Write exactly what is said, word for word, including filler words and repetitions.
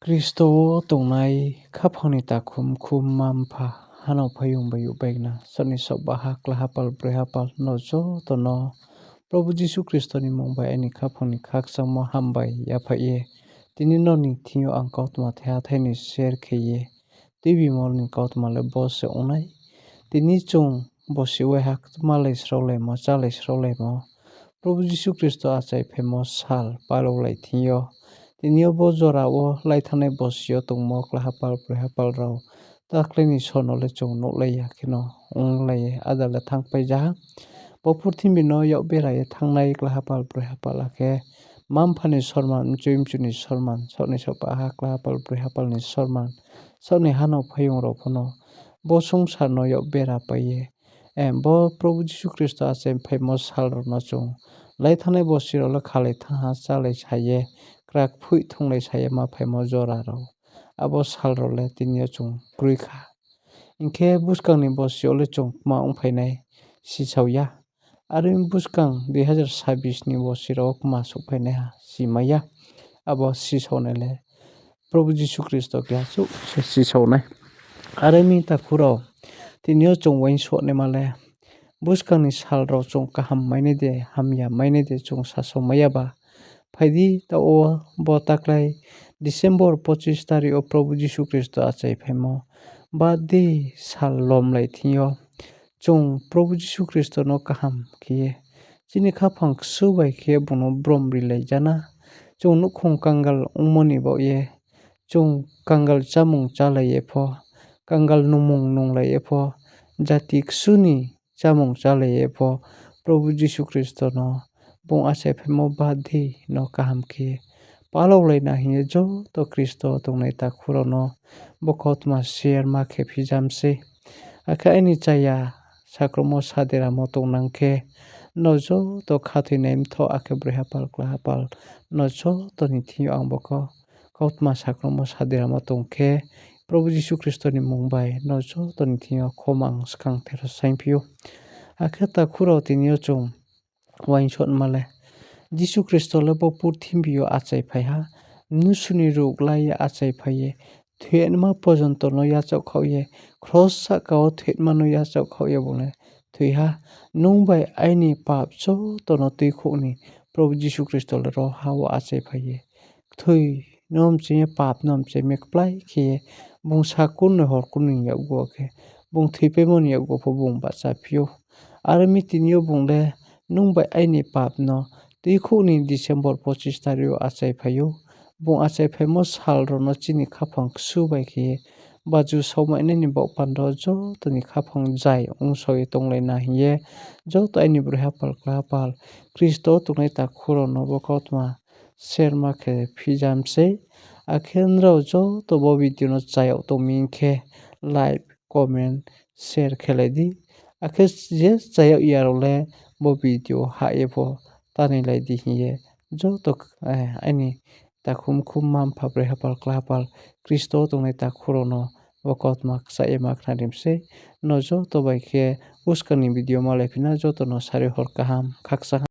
Khristo wo tongnai khaphang ni takhu mkhu mma mpha, hanao phaiyong bai youh bai gnang, saoh ni saoh baha, kla hapal broi hapal no joto no Probhu Jisu Khristo ni mmung bai aini khaphang ni khakchangmo hambai yaphaih ye, tini nrao ni thing yo ang kautma thaiha thai ni share khe ye tuibimo ni kautma le bo se ong nai. Tini chung bosi waiha kmalai sraolaimo, chálai sraolaimo, Probhu Jisu Khristo achai phaimo sal palaulai thing yo, tini yo bo jora wo lai thanngnai bosi yo tongmo kla hapal broi hapal rao, takhlai ni sor no le chung nuhlai ya kheno onglai ye áda le thanngpai ja ha. Bo purthimbi no yak bera ye thanngnai kla hapal broi hapal, akhe mma mpha ni sorman, mchoi mchu ni sorman, saoh ni saoh baha, kla hapal broi hapal ni sorman, saoh ni hanao phaiyong rao pho no bo songsar no yak bera pai ye, bo Probhu Jisu Khristo achai phaimo sal rao no chung lai thanngnai bosi rao le khalai thanng ha, chálai sa ye, krak phoih thunglai sa ye ma phaimo jora rao, abo sal rao le tini yo chung kroi kha. Hing khe buskang ni bosi yo le chung kma ongphai nai sisao ya. Are buskang dui hazar sabis ni bosi rao wo kma souhphai nai ha simai ya. Abo sisao nai le Probhu Jisu Khristo keha chouh se sisao nai. Are mi takhu rao, tini yo chung uaingsouh naima le, buskang ni sal rao chung kaham mai nai de, hamya mai nai de chung sasao mai ya ba. Phai di, taoh wo bo takhlai December pochis tarik wo Probhu Jisu Khristo achai phaimo, birthday sal lomlai thing yo, chung Probhu Jisu Khristo no kaham khe ye, chini khaphang ksu bai khe ye bung no brom rilai ja na. Chung nouhkhong kangal ongmo ni baoh ye, chung kangal chámung chálai ye pho, kangal nungmung nunglai ye pho, jati ksu ni chámung chálai ye pho, Probhu Jisu Khristo no bung achai phaimo birthday no kaham khe palaulai na hing ye joto Khristo tongnai takhu rao no bo kautma share ma khe phijam sei. Akhe aini chaya sakromo saderamo tongnang khe, nrao joto khathoinai mthoh akhe broi hapal kla hapal, nrao joto ni thing yo ang bo kau- kautma sakromo saderamo tong khe, Probhu Jisu Khristo ni mmung bai nrao joto ni thing yo khoma ang skang thero saingphi ou. Akhe takhu rao, tini yo chung uaingsouhma le, Jisu Khristo le bo purthimbi yo achaiphai ha, mnusu ni ruh la ye achaiphai ye, thoinaima porjonto no yachaoh khaoh ye, kros sahka wo thoinaima no yachaoh khaoh ye bung le thoi ha. Nung bai aini pap joto no tuikhouh ni Probhu Jisu Khristo le ro ha wo achaiphai ye, kthoi no mching ye, pap no mching ye, kplái khe ye, bung sa kurnoi hor kurnoi ni yakgu wo khe, bung thoipaimo ni yakgu wo pho bung bahchaphi ou. Are mi tini yo bung le nung bai aini pap no tuikhouh ni December pochis tarik wo achaiphai ou. Bung achaiphaimo sal rao no chini khaphang ksu bai khe ye, baju saomainai ni baoh panda joto ni khaphang jai ongsao ye tonglai na hing ye, joto aini broi hapal kla hapal, Khristo tongnai takhu rao no bo kautma share ma khe phijam sei. Akhe nrao joto bo video no chayag tong mi hing khe, like, comment, share khelai di. Akhe je chayag ya rao le bo video hah ye pho tanailai di hing ye, joto, eh, aini takhu mkhu mma mpha broi hapal kla hapal, Khristo tongnai takhu rao no bo kautma kchaih ye ma khnari mi sei. Nrao joto bai khe buskang ni video malaiphi na, joto no sari hor kaham, khakchang ha.